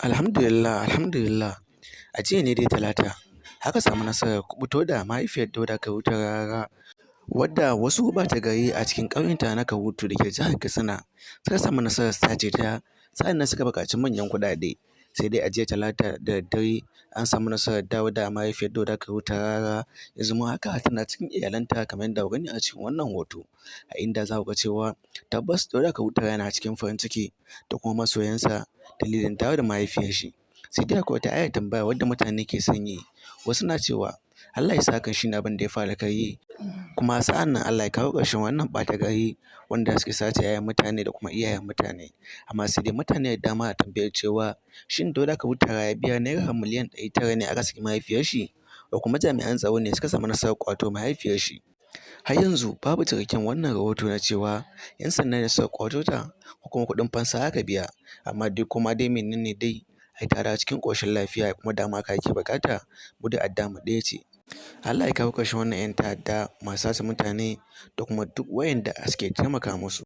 Alhamdulillah, alhamdulillah. A jiya ne dai Talata aka samu nasarar kuɓuto da mahaifiyar Dauda Kahutu Rarara, wadda wasu ɓata gari a cikin ƙauyenta na Kahutu da ke jihar Katsina suka samu nasarar sace ta, sa'an nan suka buƙaci manyan kuɗaɗe. Sai dai a jiya Talata da daddare an samu nasarar dawo da mahaifiyar Dauda Kahutu Rarara, yanzu ma haka tana cikin iyalanta kamar yadda kuka gani a cikin wannan hoto. A inda za ku ga cewa tabbas Dauda Kahutu yana cikin farin ciki da kuma masoyansa dalilin dawo da mahaifiyar shi. Sai dai akwai wata ayar tambaya wadda mutane ke son yi. Wasu na cewa Allah ya sa hakan shi ne abin da ya fi alkhairi, kuma sa'an nan Allah ya kawo ƙarshen wannan ɓata gari wanda suke sace 'ya'yan mutane da kuma iyayen mutane. Amma sai dai mutane da dama na tambayar cewa shin Dauda Kahutu ya biya naira miliyan 900 ne aka saki mahaifiyar shi, ko kuma jami'an tsaro ne suka samu nasarar ƙwato mahaifiyar shi? Har yanzu babu cikakken wannan rahoto na cewa 'yan sanda ne suka ƙwato ta ko kuma kuɗin fansa aka biya. Amma dai koma dai menene dai, ai ta dawo cikin ƙoshin lafiya, kuma dama haka ake buƙata. Mu dai addu'ar mu ɗaya ce: Allah ya kawo ƙarshen wannan 'yan ta'adda masu sace mutane da kuma duk wa'inda suke taimaka musu.